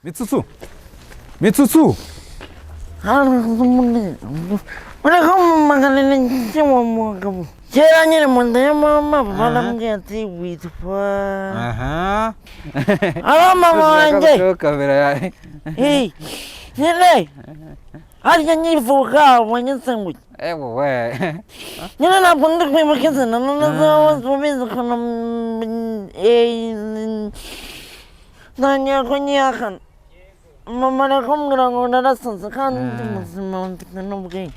Mitsutsu, Mitsutsu. Kera nyine mu nda ya mama barambwiye ati witwa Aha. Aba mama wanjye. Ushaka kamera yawe. Eh, nyine harya nyivuka wanyitse ngo iki? Ewe we. Nyine ntabwo ndi kwibuka izina, none se ubizi ukuntu ntangiye kunyihakana. Mama arakumbwira ngo narasaze kandi ndi muzima, mfite n'ubwenge.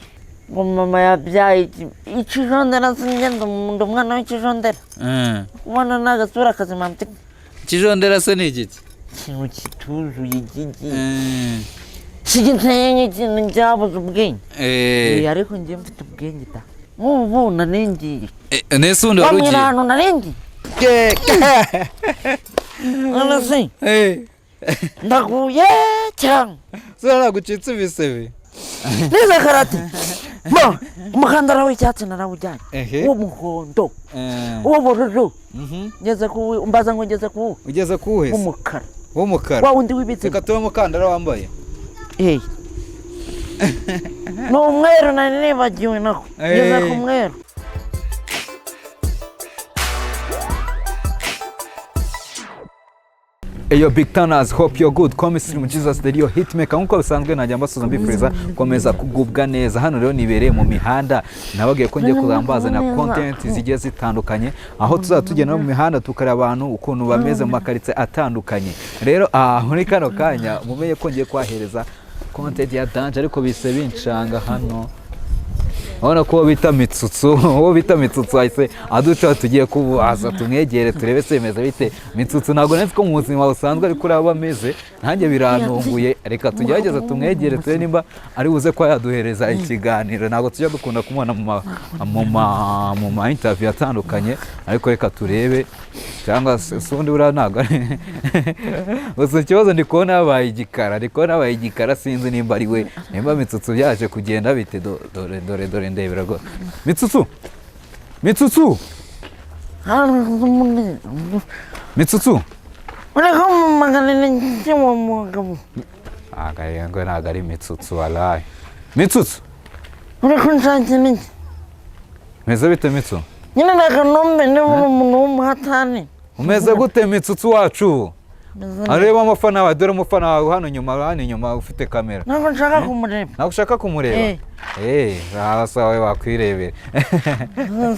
Ngo mama yabyaye ikijondera, singenda ndi umwana w'ikijondera. Kubona ni agasura kazima mfite. Ikijondera se ni igiki? Ikintu kituzuye, gigi giteye nk'ikintu cyabuze ubwenge. Ariko njye mfite ubwenge da, nk'ubu naringiye. Nese ubundi wari Bambwira ugiye? ahantu naringiye, none se ndaguye cyangwa? Sura ntabwo ucitse ibisebe. Nize karate bo, umukandara w'icyatsi narawujyanye, Ehe. uw'umuhondo, uw'ubururu. Ngeze ku mbaza ngo ngeze ku Ugeze kuwuhe se? w'umukara. W'umukara. Wa wundi w'ibitsina. Reka tube umukandara wambaye. Eh. Ni umweru, nari nibagiwe nako ngeze ku mweru. Eyo Big Towners, hope you're good. Come Slim Jesus the real hitmaker. Nkuko bisanzwe najya mbasuza mbifuriza komeza kugubwa neza. Hano rero nibereye mu mihanda. Nababwiye ko ngiye kuzambazana content zigiye zitandukanye, aho tuzaba tugenda mu mihanda tukareba abantu ukuntu bameze mu makaritsiye atandukanye. Rero aha muri kano kanya mumenye ko ngiye kwahereza content ya danger, ariko bise bincanga hano. Urabona ko uwo bita Mitsutsu, uwo bita Mitsutsu ahise aduca. Tugiye kubaza tumwegere turebe se bimeze bite. Mitsutsu, ntabwo nzi ko mu buzima busanzwe ariko uraba ameze, nanjye birantunguye. Reka tugerageze tumwegere turebe nimba ari buze kuba yaduhereza ikiganiro. Ntabwo tujya dukunda kumubona mu ma interview atandukanye, ariko reka turebe. Cyangwa se ubundi buriya ntabwo ari gusa. Ikibazo ndi kubona yabaye igikara, ndi kubona yabaye igikara, sinzi nimba ari we, nimba Mitsutsu byaje kugenda bite. Dore dore dore, ndebera rwose. Mitsutsu, Mitsutsu, Mitsutsu. Ntabwo ntabwo ari Mitsutsu, walayi. Mitsutsu. Uri kunshakira iki? Meze bite, Mitsu? Nyine nakanombe niba uri umuntu w'umuhatani. Umeze gute, Mitsutsu wacu? Meze neza. Areba umufana wawe, dore umufana wawe hano inyuma, hano inyuma ufite kamera. Ntabwo nshaka kumureba. Ntabwo ushaka kumureba? Eh. Eh, sawa, wakwirebera.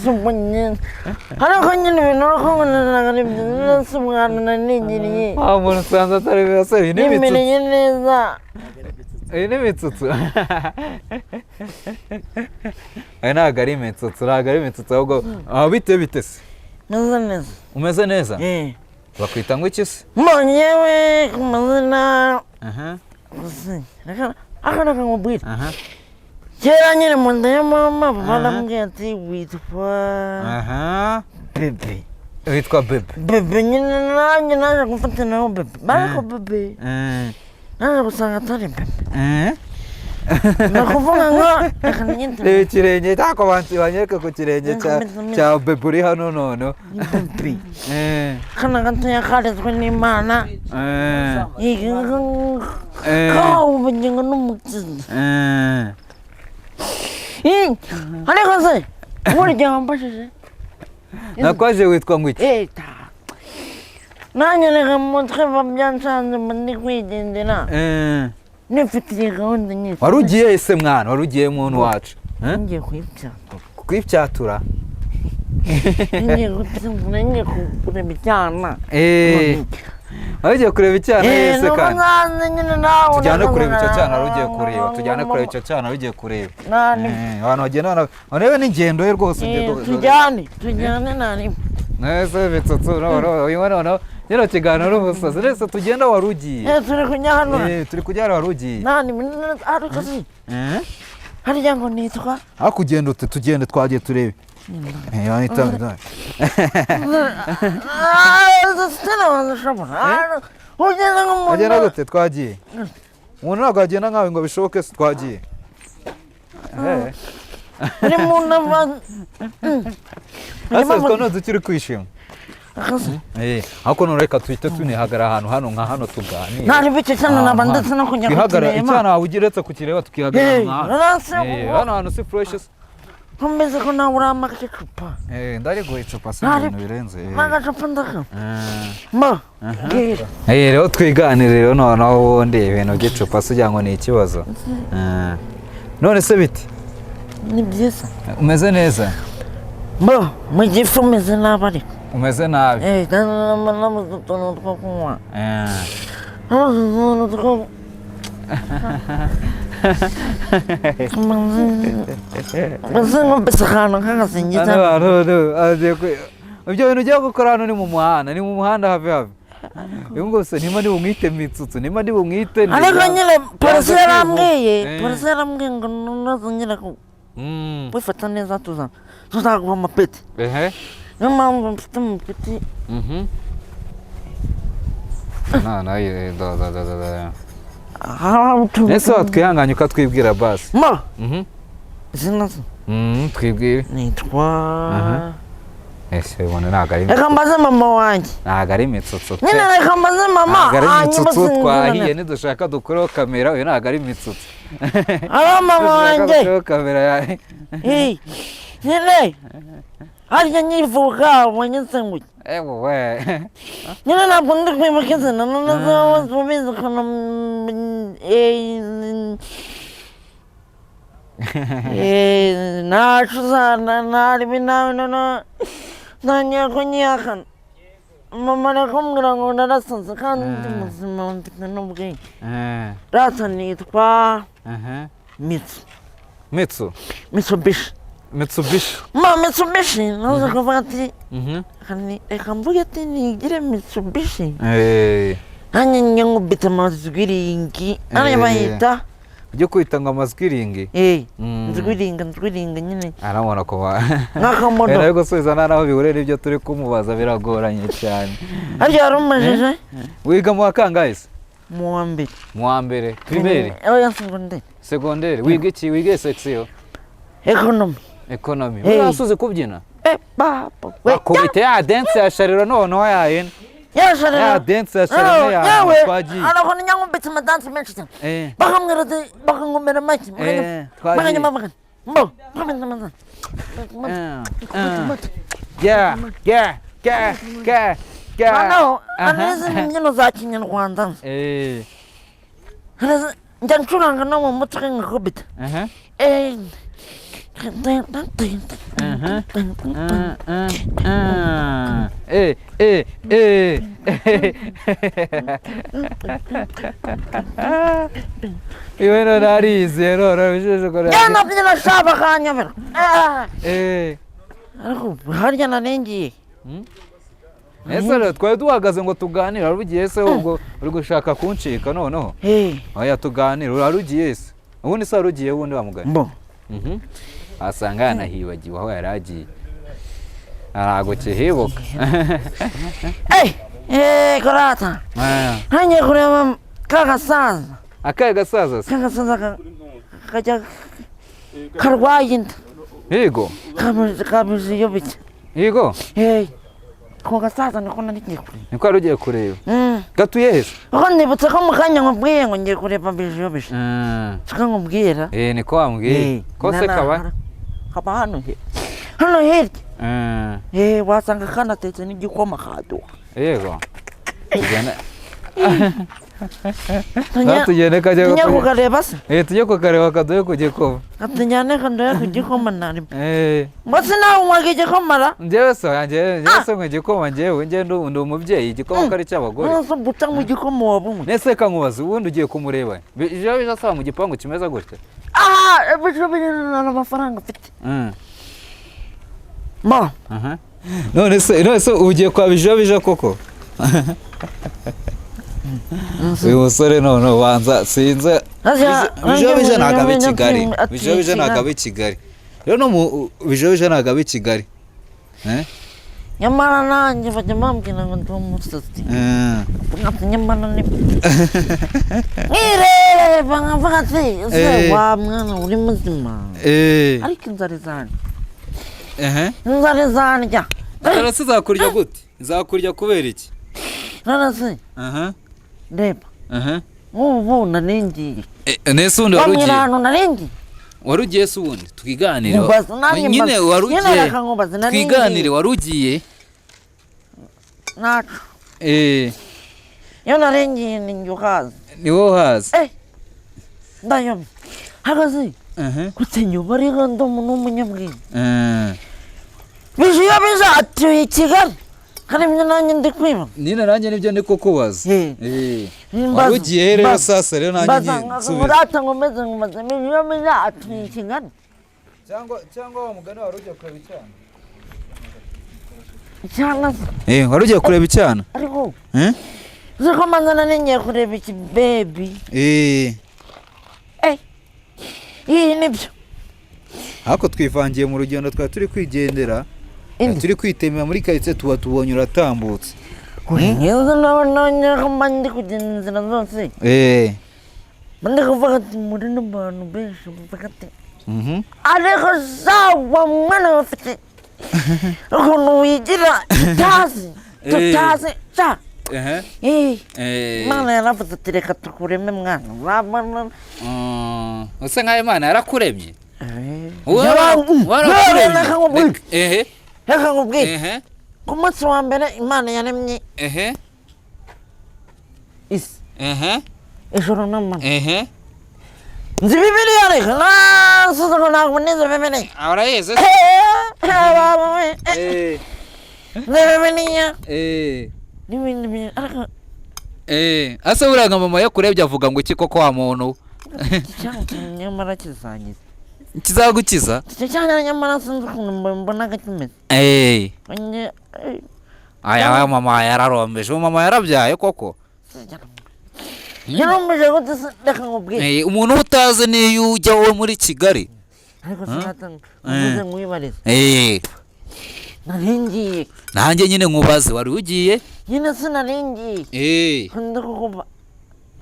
Si ubwo nyine, ariko nyine ibintu uri kunkorera ari byiza, si umwana nanigiriye. Wa muntu usanze atari beza. Iyi ni Mitsutsu. Nimereye neza. Iyi ni Mitsutsu. Aya ntabwo ari Mitsutsu, ntabwo ari Mitsutsu ahubwo. Ah, bite bite se? Meze neza. Umeze neza? Eh. Bakwita ngo iki se? Mbonyewe ku mazina. Aha. Gusa reka aka reka nkubwire. Aha. Kera nyine mu nda ya mama barambwiye ati witwa Aha. Bebe. Witwa Bebe. Bebe nyine, nanjye naje gufata naho Bebe, ariko Bebe naje gusanga atari Bebe. Ni ukuvuga ngo reka niyite. Reba ikirenge cyangwa bantu banyereke ku kirenge cya Bebe uri hano noneho. Ni Bebe. Kana gatoya karezwe n'Imana, kahawe ubugingo n'umukiza. Ariko se burya wambajije? Nakwaje witwa ngo iki? Eta nanjye reka mu mutwe biba byancanze, mba ndi kwigendera, nifitiye gahunda nyinshi. Wari ugiye ese mwana? Wari ugiye muntu wacu? Eh? Ngiye kuyipyatura. Kwipyatura? Ngiye gupyatura, ngiye kureba icyana. Wari ugiye kureba icyana? Ese Nuko kandi nsanze nyine nawe. Tujyane kureba icyo cyana wari ugiye kureba, tujyane kureba icyo cyana wari ugiye kureba. Nani? Abantu bagenda barebe n'ingendo ye rwose. Tujyane, tujyane nani. Nese Mitsutsu, no uyu noneho kino kiganiro n'umusazi nese tugenda wari ugiye. Turi kujya hano. Turi kujya hano wari ugiye. Nani, ariko si harya ngo nitwa? Aho kugenda ute? Tugende, twagiye turebe. Sinabashobora ugeze nk'umuntu. Agenda gute? Twagiye. Umuntu ntabwo agenda nkawe ngo bishoboke se? Twagiye. Uri mu nama. Ese twanoze ukiri kwishima? Akazi. Ariko none reka tuhite tunihagara ahantu hano nka hano tuganire. Ntari bike cyane naba ndetse no kujya Twihagarara kutureba. icyana wawe uretse kukireba tukihagarara nka hano. Uretse Hano hantu si fresh se. Nkomeze ko nawe urampa agacupa. Ndariguha icupa si ibintu birenze. N'agacupa ndaka. Ma. Mbwira. Rero twiganire rero noneho ubundi ibintu by'icupa se ugira ngo ni ikibazo. None se bite? Ni byiza. Umeze neza? Ma, mu gifu umeze nabi ariko. Umeze nabi. Nabuze utuntu two kunywa. Nabuze utuntu two. Mbese nkubise akantu k'agasingiza. Hano, hano, agiye ibyo bintu ugiye gukora hano ni mu muhanda, ni mu muhanda have have. Uyu nguyu se nimba ndi bumwite Mitsutsu, nimba ndi bumwite Ariko nyine polisi Yanze yarambwiye, kwivuga. polisi yarambwiye ngo ntuzongere kwifata neza tuzaguha amapeti. Niyo mpamvu mfite amapeti. Na na da da da da da. Aha, Ese watwihanganye ukatwibwira basi. Ma! Izina se? Twibwire. Nitwa Ese ubona ntabwo ari Reka mbaze mama wanjye. ntabwo ari Mitsutsu pe. Nyine reka mbaze mama. Ntabwo ari Hanyuma Mitsutsu sinzibona. twahiye nidushaka dukureho kamera uyu ntabwo ari Mitsutsu. Aba mama Nidushaka wanjye. dukureho kamera yawe. Hey, nyine harya nyivuka wanyitse ngo iki? Ewe we. Nyine ntabwo ndi kwibuka izina none se wowe ubizi ukuntu ntacu uzana ntaribi nawe none ntangiye kunyihakana. Mama arakumbwira ngo narasaze kandi ndi muzima mfite n'ubwenge. Rata nitwa Mitsu. Mitsu. Mitsubishi. Mitsubishi. Ma Mitsubishi naza kuvuga ati reka mvuge ati nigire Mitsubishi. Nanjye njye nkubita amazwiringi hano bayita Ujye kwita ngo amazwiringi. Nzwiringa nzwiringa nyine Arabona ko ba nk'akamodo. Ari gusubiza nta naho bihuriye n'ibyo turi kumubaza biragoranye cyane. Harya wari umajije? Wiga mu wa kangahe se? Mu wa mbere. Mu wa mbere. Primaire? Oya segonderi. Segonderi. Wiga iki? Wiga section? Economy. Economy. Urasuze kubyina? Papa. We. Bakubite ya dance ya Shariro noneho yayine. Ya Shariro. Ya dance ya Shariro ya twagiye. Arabona nyankubita amadansi menshi cyane. Bakamwira ati bakankomera amashyi. Twagiye. Mbo. Bakambwira amadansi. Yeah, yeah, yeah, yeah, yeah. Noneho hari n'izindi mbyino za kinyarwanda. Njya ncuranga no mu mutwe nkakubita. Iwe none arize none bisheje ko Njya nabyina sha bakanyobera. Ariko harya narengiye. Ese rero twari duhagaze ngo tuganire wari ugiye se ubwo uri gushaka kuncika noneho? Oya tuganire wari ugiye se? Ubundi se wari ugiye ubundi wamugani? Mbo. Asanga yanahibagiwe aho yari agiye. Ntabwo kihibuka. Korata. Ntangiye kureba ka gasaza. Akahe gasaza se? Ka gasaza kajya karwaye inda. Yego. Kabuze iyo bijya. Yego. Ko gasaza niko nari ngiye kureba. Niko wari ugiye kureba. Gatuye he se? Kuko nibutse ko mu kanya nkubwiye ngo ngiye kureba bijiyobije. Siko nkubwira. Niko wambwiye. Ko se kaba? Kaba hano he. Hano hirya. Wasanga kanatetse n'igikoma kaduha. Yego. Tugenda. Tugende kajya. Tujye kukareba se? Tujye kukareba kaduhe ku gikoma. Katujyane kaduhe ku gikoma nari. Mbese nawe unywaga igikoma ra? Njyewe se njyewe se nywa igikoma njyewe njyewe ndi umubyeyi igikoma ko ari icy'abagore. None se utanywa igikoma waba unywa? Nese reka nkubaze ubundi ugiye kumureba. Bijiyobije bija asaba mu gipangu kimeze gutya? Aha bijiyobije nta amafaranga mfite. Ma. None se ugiye kwa bijiyobije koko? Uyu musore none ubanza sinze bijiyobije ntabwo aba i Kigali. Bijiyobije ntabwo aba i Kigali. Rero no mu bijiyobije ntabwo aba i Kigali. Nyamara nanjye bajya bambwira ngo ndi umusatsi. Nyamara ni nkireba nkavuga ati ese wa mwana uri muzima. Ariko inzara izandya. Inzara izandya. Inzara se izakurya gute? Nzakurya kubera iki? None se Aha. reba, Aha. nk'ubu nari ngiye. Nese ubundi wari Wambwira ugiye? ahantu nari ngiye. Wari ugiye se ubundi? Twiganire. Nkubaza, nanjye Nyine mbaza. wari Nyine ugiye. reka nkubaze, nari ngiye. Twiganire, wari ugiye? Ntaco. Eh, Iyo nari ngiye ni njye uhazi. Ni wowe uhazi. Eh, ndayobye hagaze. Aha. Gute nyuma ariko ndi umuntu w'umunyabwenge. Eh. Bije iyo bije atuye i Kigali, hari ibyo nanjye ndi kwiba. Nyine nanjye nibyo ndi kukubaza. Eh. Eh. Mbaza, Wari ugiye rero mbaza, sasa rero nanjye mbaza nsubiza. nkurata ngo meze nkubaze, bije iyo bije atuye i Kigali. Cyangwa wa mugani wari ugiye kureba icyana? Cyangwa se Eh, wari ugiye kureba icyana? Ariko Eh? uzi ko manza nari ngiye kureba iki baby? Eh. Eh, iyi nibyo. Ariko twivangiye mu rugendo twari turi kwigendera. Indi. Turi kwitemera muri karitsiye, tuba tubonye uratambutse. Ngewe nabonye ko mba ndi kugenda inzira zose. Eh. Mba ndi kuvuga ati muri n'abantu benshi bavuga ati ariko sawa mwana, bafite ukuntu wigira utazi tutazi sha. Ehe. Eh, Eh. Imana yaravuze ati reka tukureme mwana, urabona. Usa nkaho Imana yarakuremye. Eh. Warakuremye. Reka nkubwire. Ehe. Reka nkubwire. Ehe. Ku munsi wa mbere Imana yaremye Ehe. isi, Ehe. ijoro n'amanywa. Ehe. Nzi Bibiliya, reka nasuze ngo ntabwo nize Bibiliya. Urayizi? Eh, Eh. nzi Bibiliya Eh. n'ibindi bintu ariko Eh, ase buriya nka mama yakurebye avuga ngo iki koko wa muntu? Iki cyana nyamara kizangiza. Kizagukiza? Icyo cyana nyamara sinzi ukuntu mbonaga kimeze. Eh. Onye, eh, Aya wa mama yararombeje. Uwo mama yarabyaye koko. Yarumvise gute se? Reka nkubwire. Eh, umuntu utazi niyo ujya wowe muri Kigali. Ariko sinatanga uvuze nkwibarize. Eh, Nari ngiye. Nanjye nyine nkubaze, wari ugiye? Nyine sinari ngiye. Eh, Ndi kukuba,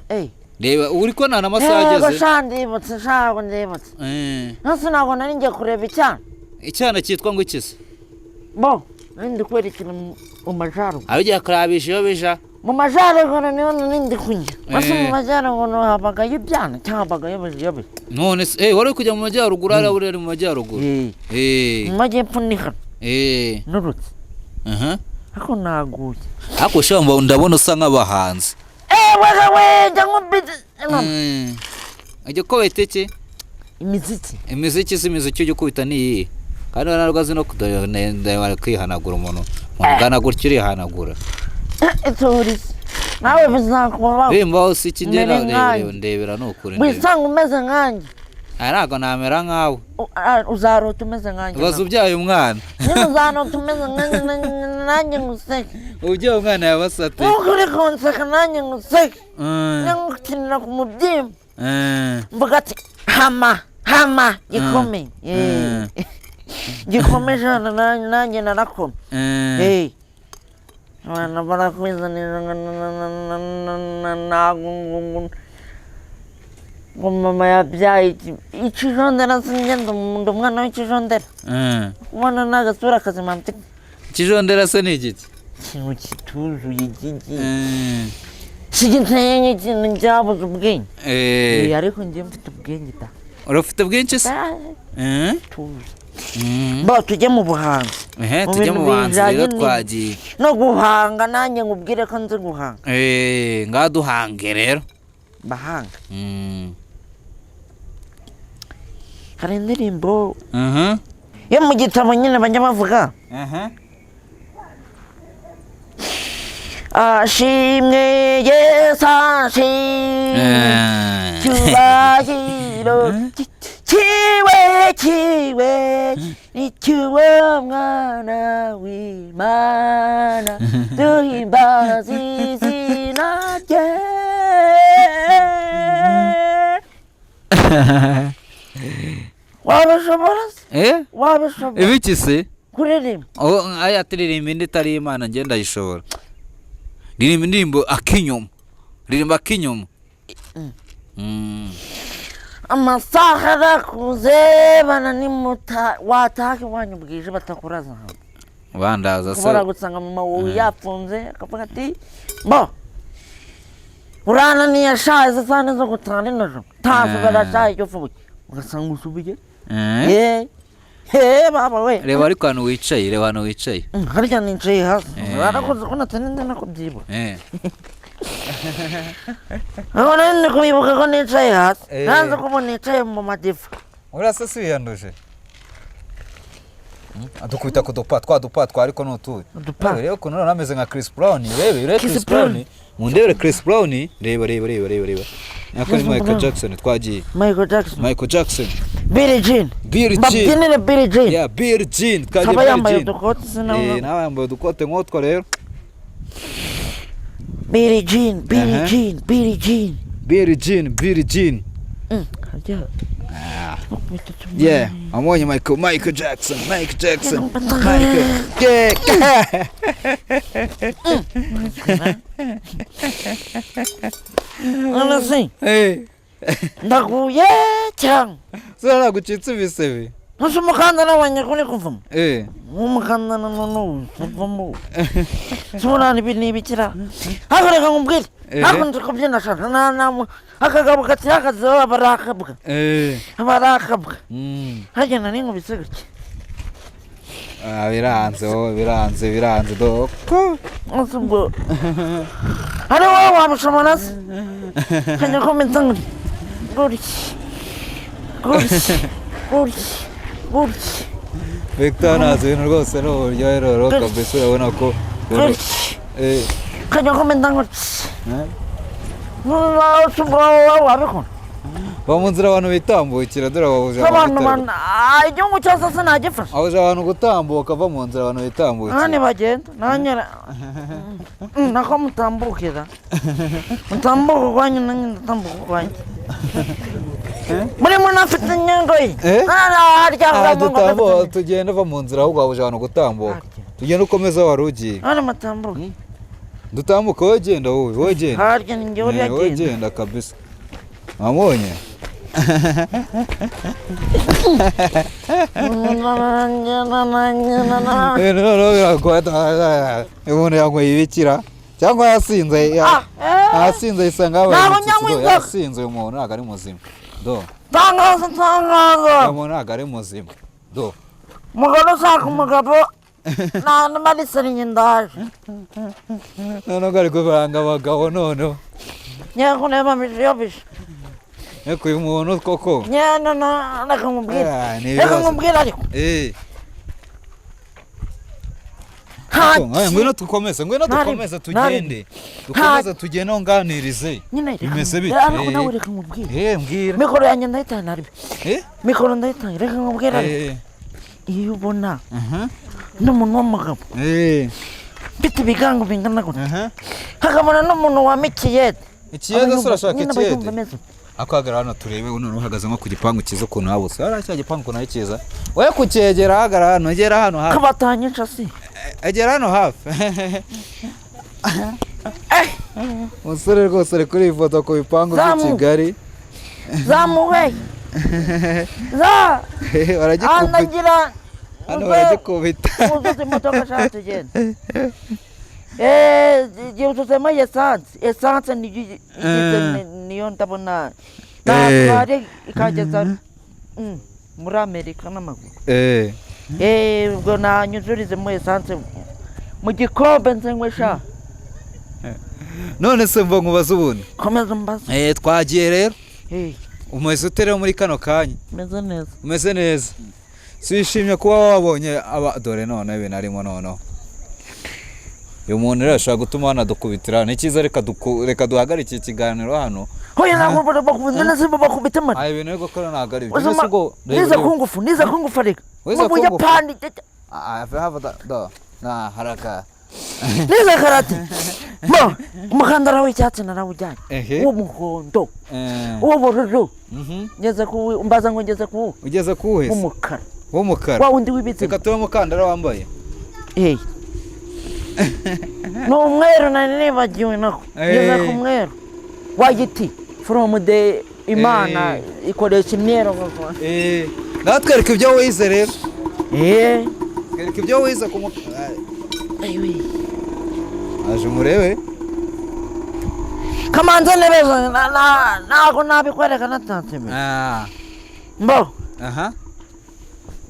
eh. Reba uri ko nta n'amasaha Yego. ageze. Sha, ndibutse, shago ndibutse. Eh, Nase ntabwo nari ngiye kureba icyana. Icyana cyitwa ngo iki se? Bo nari ndi kwerekera mu majyaruguru. Aho ugiye kurabisha iyo bija. Mu majyaruguru niho nari ndi kujya. Ese mu Eh. majyaruguru habagayo ibyana cyangwa habagayo biyobe? None se wari uri kujya mu majyaruguru, hariya buriya ari mu majyaruguru. Eh, Mu majyepfo ni hano. Eh, Nurutse. Aha. Ariko naguye. Ariko sha ndabona usa nk'abahanzi. Eh, wewe we, jya nkubite. Ujya ukubita iki? Imiziki. Imiziki si imiziki ujya ukubita ni iyihe? Kandi ntabwo azi no kudora, kwihanagura. Umuntu ungana gutya urihanagura. Iturize nawe bizakubaho. Bimbaho si iki njye. Umere nkanjye. Ndebera ni ukuri, ndebera. Wisanga umeze nkanjye. Aya ntabwo namera nkawe. Uzarota umeze nkanjye. Ubaza ubyaye umwana. Nyine uzarota umeze nkanjye, nanjye nguseke. Ubyaye umwana yabasate. Nkuko uri kunseka nanjye nguseke, ngukinira ku mubyimba, mvuga ati hama hama gikomeye. Gikomeje hano, nanjye narakoma. Eh, abana barakwizanira ngo ntabwo ngo mama yabyaye ikijondera, sinjye ndi umwana w'ikijondera. Ubona ni agasura kazima mfite. Ikijondera se ni igiki? Ikintu kituzuye gigi kigiteye nk'ikintu cyabuze ubwenge. Eh, Eh, ariko njye mfite ubwenge da. Urafite bwinshi se? Ah, tuzi bo tujye mu buhanzi. Ehe, Mu tujye mu bintu buhanzi rero. bijyanye Twagiye. no guhanga, nanjye nkubwire ko nzi guhanga. Eh, ngaho duhange rero. Bahanga. Hari indirimbo yo mu gitabo nyine bajya bavuga. Ashimwe Yesu, ashimwe, cyubahiro kiwe kiwe ni cy'uwo mwana w'Imana, duhimbaza izina rye. Wabishobora se? Eh? Wabishobora? Ibiki se? Kuririmba. Oh, aya turirimba indi itari Imana, njye ndayishobora. Ririmba indirimbo akinyuma. Ririmba akinyuma. Amasaha arakuze, bana nimuta wataha iwanyu bwije batakuraza ahantu. Bandaza se. Ushobora gusanga mama wawe yafunze, akavuga ati: "Bo urananiye sha, izi saha nizo gutaha nijoro, tasubira sha, icyo uvuye ugasanga usubiye." Eh eh, baba we. Reba ariko ahantu wicaye, reba ahantu wicaye. Harya nicaye hasi? Eh. Barakoze ko natari no kubyibuka. Aho nari ndi kubibuka ko nicaye hasi. Nanze ko ubu nicaye mu madiva. Uriya se si wiyanduje? Adukubita ku dupa twa dupa twa, ariko nutuye. Udupa. Reba ukuntu noneho ameze nka Chris Brown. Rebe, rebe Chris Chris Brown, mundebere Chris Brown. Reba, reba, reba, reba, reba nako ni Chris Michael Brown. Jackson. Twagiye. Michael Jackson. Michael Jackson. Billie Jean. Billie Jean. Babyinire Billie Jean. Yeah, Billie Jean. Twagiye. Kaba Billie yambaye Jean. udukote sinabona. Nawe yambaye udukote nk'utwo rero. Billie Jean, Billie Jean, Billie Jean. Billie Jean, Billie Jean. Harya. Yeah, wamubonye? Michael Jackson, Michael Jackson, Michael, yeah. None se ndaguye cyangwa? Sura, ntabwo ucitse ibisebe? Ntuzi umukandara wanjye kuri kuvamo. Nk'umukandara none uvamo sibona ibi ni ibikira, ariko reka nkubwire. Ntabwo nzi kubyina shaka na na akagabo kati akazi aba ari akabwa. Aba ari akabwa. Harya nari nkubise gutya. Ah, biranze wowe, biranze, biranze doko. Ntuzi ubwo ari wowe wamushobora se, kajya komeza gutya gutya gutya gutya gutya. Victor ntazi ibintu rwose, ni uburyohe rero kabisa, urabona ko gutya. Kajya komeza gutya. Ntuzi ubwo wowe wabikora? Ba mu nzira abantu bitambukira, dore babuze abantu abantu. Igihugu cyose sinagifasha. Abuze abantu gutambuka, va mu nzira abantu bitambukira. Nani bagenda nanjye nako mutambukira, mutambuka ukwanyu, nanjye ndatambuka ukwanjye, muri munafite inyengo ye. Harya. Ah, dutambuka, tugenda, va mu nzira ahubwo wabuze abantu gutambuka. Harya. Tugenda, ukomeza wari ugiye. Hano mutambuka. Dutambuka, wowe genda, wowe, wowe genda. Harya ni njyewe uriya. Wowe Genda. genda kabisa, wamubonye? Ibintu noneho biragoye, umuntu yanyweye ibikira cyangwa yasinze yasinze, yisanga yabaye Ntabwo imitsitsi nyanywa do. inzoga. Yasinze, uyu muntu ntabwo ari muzima do. Tangazo, tangazo. Uyu muntu ntabwo ari muzima do. Umugore ushaka umugabo nta n'amariserinye, ndaje. Noneho ari kuvanga abagabo noneho. Ngiye kureba iyo bishe. Ariko uyu muntu koko. Nyine reka nkubwire. Ah, ni Reka ibibazo. nkubwire ariko. Nta Ngwino dukomeze, ngwino. Ntari- Dukomeze tugende, dukomeze tugende, nganirize. Nyine reka Bimeze bite? ariko nawe reka nkubwire. Mbwira. Mikoro yanjye ndayitanga naribi. Mikoro ndayitanga, reka nkubwire ariko. Iyo ubona n'umuntu w'umugabo mfite ibigango bingana gutya, hakabona n'umuntu wama ikiyede. Ikiyede se? Urashaka Nyine aba yumva ikiyede? ameze. Akwahagarara hano turebe, none uhagaze nko ku gipangu cyiza, ukuntu habutse hariya, cya gipangu ukuntu ari cyiza, we kucyegera, hagarara hano, egera hano hafi. Kabatanyisha si. Egera hano hafi. Umusore rwose ari kuri iyi foto ku bipangu by'i Zamu. Kigali. Zamuwe za. Baragikubita. Andagira. Hano baragikubita. Uzuze imodoka ashaka tugenda, igihe uzuzemo esanse, esanse niyo igize niyo ndabona natware ikageza muri Amerika n'amaguru. Ubwo nanyuzurizemo esanse mu gikombe nzenywe sha. None se mva nkubaze ubundi. Komeza umbaze. Twagiye rero. Umeze ute rero muri kano kanya? Meze neza. Umeze neza, wishimye kuba wabonye aba? Dore none ibintu arimo noneho, uyu muntu rero ashobora gutuma banadukubitira. Ni cyiza, reka duhagarike iki kiganiro hano. Hoya, ntabwo bakubita neza, bakubita mani. Aya, ibintu uri gukora ntabwo ari byo. Uzuma- Mbese ubwo Nize kungufu, nize kungufu reka. Wize Mu kung fu? Buyapani. Ah, have da do na haraka. Nize karate mo, umukandara w'icyatsi narawujyanye, uw'umuhondo, uw'ubururu. Ngeze ku mbaza ngo ngeze ku Ugeze kuwuhe se? W'umukara. W'umukara. Wa wundi w'ibitsina. Reka tube umukandara wambaye. Ni umweru, nari nibagiwe nako ngeze ku mweru wa giti from the Imana ikoresha imyeru. Natwereka ibyo wize rero. Twereke ibyo wize ku Ayiwe. Aje umurebe. Kamanze neza, ntabwo nabikwereka natatse. Mbo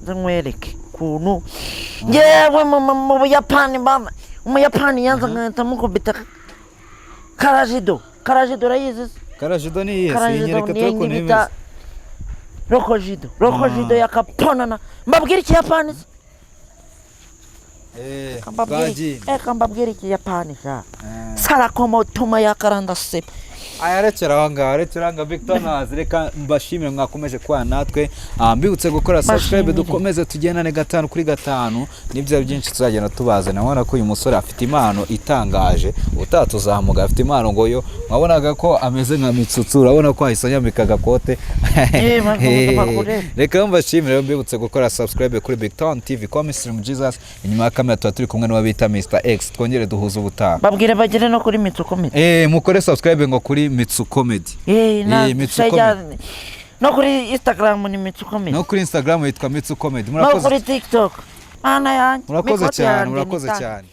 nze nkwereke ukuntu ngewe mu Buyapani, mama Umuyapani yanza nkahita mukubita karajido. Karajido urayizi se? Karajido ni iyihe? Karajido Sinyereka niyo turi ukuntu bita imeze. Rokojido, rokojido yakaponana. Mbabwire Ikiyapani se? Twagiye. Reka mbabwire Ikiyapani sha. Sarakomotuma yakaranda sepa. Aya, rekera aho ngaho, rekera aho ngaho. Victor Nazi, reka mbashimire mwakomeje kubana natwe. Mbibutse gukora subscribe. Mbashimire. Dukomeze tugendane gatanu kuri gatanu n'ibyo byinshi tuzagenda tubazana. Ubona ko uyu musore afite impano itangaje, utatuzamuga afite impano ngo yo mwabonaga ko ameze nka Mitsutsu, urabona ko ahise anyambika agakote. Bakure. Reka mbashimire, mbibutse gukora subscribe kuri Big Town TV Comedy Jesus. Inyuma ya kamera tuba turi kumwe n'uwo bita Mr X. Twongere duhuze ubutaha. Babwire bagere no kuri Mitsu Comedy. Mukore subscribe ngo kuri Mitsu Comedy. Na Mitsu shajya no kuri Instagram ni Mitsu Comedy. No kuri Instagram yitwa Mitsu Comedy. No Murakoze. kuri TikTok, mana yanjye. Murakoze Mikote cyane. yanjye Murakoze ni cyane.